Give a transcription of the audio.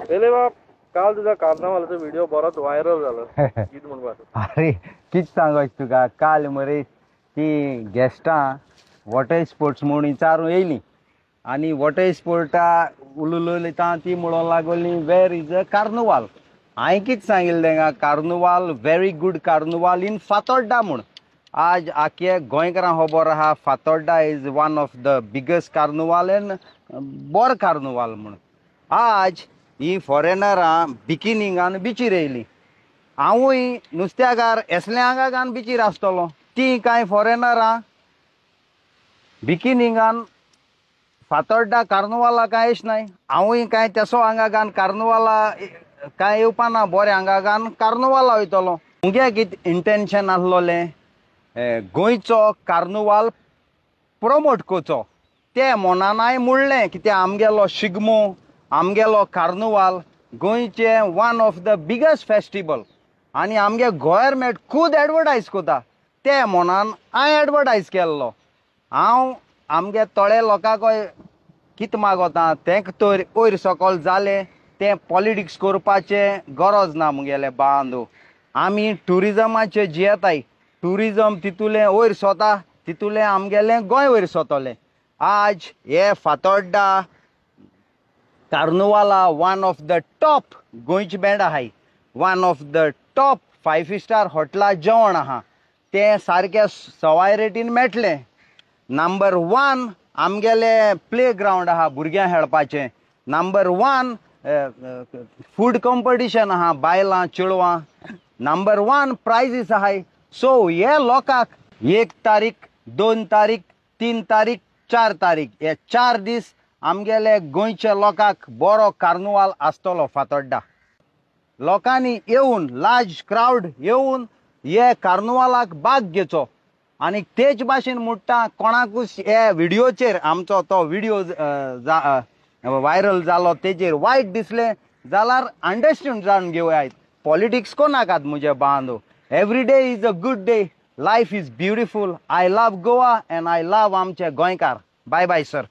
पहिले बाब काल तुझा कार्नावालाचो व्हिडिओ बरोच व्हायरल झालो, कितें म्हणपाचें? अरे कितें सांगोच तुका, काल मरे ती गेस्टां वॉटर स्पोर्ट्स म्हूण विचारून येयली आनी वॉटर स्पोर्टा उलयता ती म्हणूंक लागली वेर is a कार्नुवाल. हांवें कितें सांगिल्लें तेंका, carnival very good carnival in Fatorda म्हूण. आज आख्खे गोंयकारांक खबर आहा Fatorda is one of the biggest carnival and बरो कार्नुवाल म्हूण. आज ही फॉरेनरां बिकिनींगान बिचीर येयली, हांवूय नुस्त्याकार एसल्या आंगान बिचीर आसतलो, ती कांय फॉरेनरां बिकिनींगान फातोड्डा कार्नुवाला कांय येश नाय, हांवूय कांय तेसो आंगान कार्नुवाला कांय येवपा ना, बरें आंगान कार्नुवाला वयतलो. मुगे कितें इंटेन्शन आसलोलें गोंयचो कार्नुवाल प्रमोट करचो, तें मनान म्हणलें कित्याक आमगेलो शिगमो आमगेलो कार्नुवाल गोंयचें one of the biggest festival आनी आमगे गोवोरमेंट खूद एडवर्टायज करता, तें मनान हांवें एडवर्टायज केल्लो. हांव आमगे थोडे लोकांकय कितें मागोता तेंक तर वयर सकयल जालें तें पॉलिटिक्स करपाचें गरज ना मुगेले बांदू. आमी ट्युरिजमाचेर जियेताय, ट्युरिजम तितूलें वयर सोता तितूलें आमगेलें गोंय वयर सोतलें. आज हे फातोड्डा कार्नुवाला वन ऑफ the top गोंयची बँड आहाय, one of the top 5 star हॉटेलां जेवण आहा, तें सारकें सवाय रेटीन मेळटलें. नंबर 1 आमगेलें प्ले ग्रावंड आहा भुरग्यांक खेळपाचें, नंबर 1 फूड कॉम्पिटिशन आहा बायलां चेडवां, नंबर 1 प्रायजीस आहाय. सो हे लोकांक 1 तारीख 2 तारीख 3 तारीख 4 तारीख हे 4 दीस आमगेले गोंयच्या लोकांक बरो कार्नुवाल आसतलो फातोड्डा. लोकांनी येवन लार्ज क्रावड येवन हे कार्नुवालाक भाग घेवचो. आनी तेच भाशेन म्हणटा कोणाकूच हे व्हिडियोचेर आमचो तो व्हिडियो व्हायरल जालो तेजेर वायट दिसलें जाल्यार अंडरस्टँड जावन घेवयात, पॉलिटिक्स कोनाकात म्हजे बांदू. Every day is a good day, life is beautiful. I love Goa and I love आमचे गोंयकार. Bye bye sir.